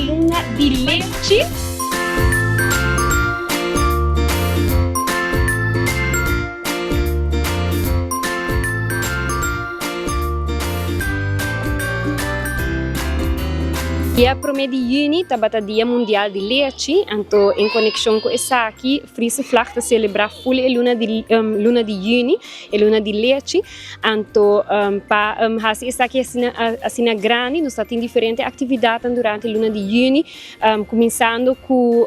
luna di lechi. Dia prome di juni tabata Dia Mundial di Lechi, anto en konekshon ku esaki Friese Vlag ta selebrá ful e luna di luna di juni, e luna di lechi. Anto pa hasi esaki asina asina grandi nos ta tin diferente aktividatnan durante luna di juni, kuminsando ku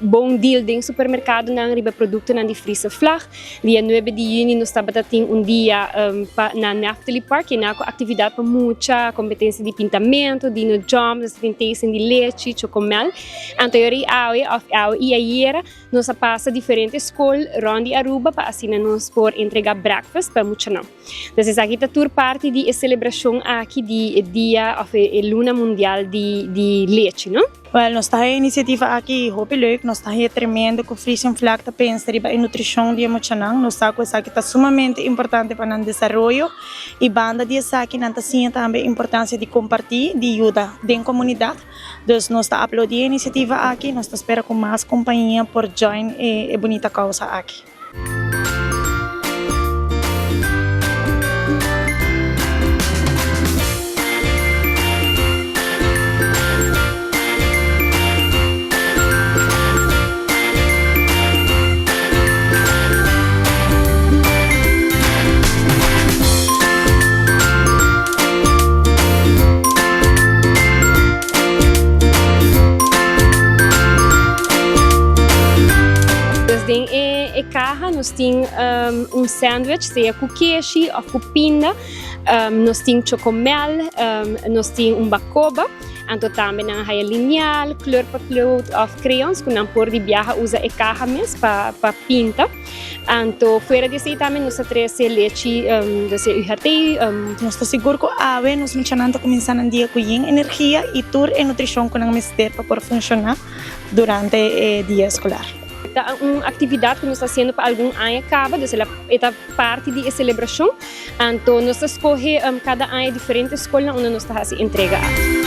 bon deal den supermerkadonan riba produktonan di Friese Vlag. Dia nuebe di juni nos tabata tin un dia pa na Neftali Park yena ku aktividat pa mucha, kompetensia di pintamentu, dino jump, nos ta tin tasting di lechi, chokomel. Anto yori awe òf awe i ayera nos a pasa diferente skol rònt di Aruba pa asina nos por entrega breakfast pa muchanan. Entonces esaki ta tur parti di e selebrashon aki di e dia òf e luna mundial di lechi no. Wel, nos ta haña e inisiativa aki hopi leuk. Nos ta haña tremendo ku Frisian Flag ta pensa riba e nutrishon di e muchanan. Nos sa ku esaki ta sumamente importante pa nan desaroyo i banda di esaki nan ta siña tambe e importansia di kompartí, di yuda den komunidat. Dus nos ta aplaudí e inisiativa aki. Nos ta spera ku mas kompania por join e bunita kousa aki. Dus den e e kaha nos tin un sandwich, sea ku keshi òf ku pinda. Nos tin chokomel, nos tin un bakoba. Anto tambe nan a haya linial, kleurpotlood òf kreyons ku nan por di biaha usa e kaha mes pa pa pinta. Anto fuera di esei tambe nos ta trese lechi dus e UHT. Nos ta sigur ku awe nos muchanan ta kuminsá nan dia ku yen energia i tur e nutrishon ku nan mester pa por funshoná durante e dia eskolar. Ta un aktividat ku nos ta hasiendo pa algun aña kaba, dus e ta parti di e selebrashon. Anto nos ta skohe kada aña diferente skolnan unda nos ta hasi entrega aki.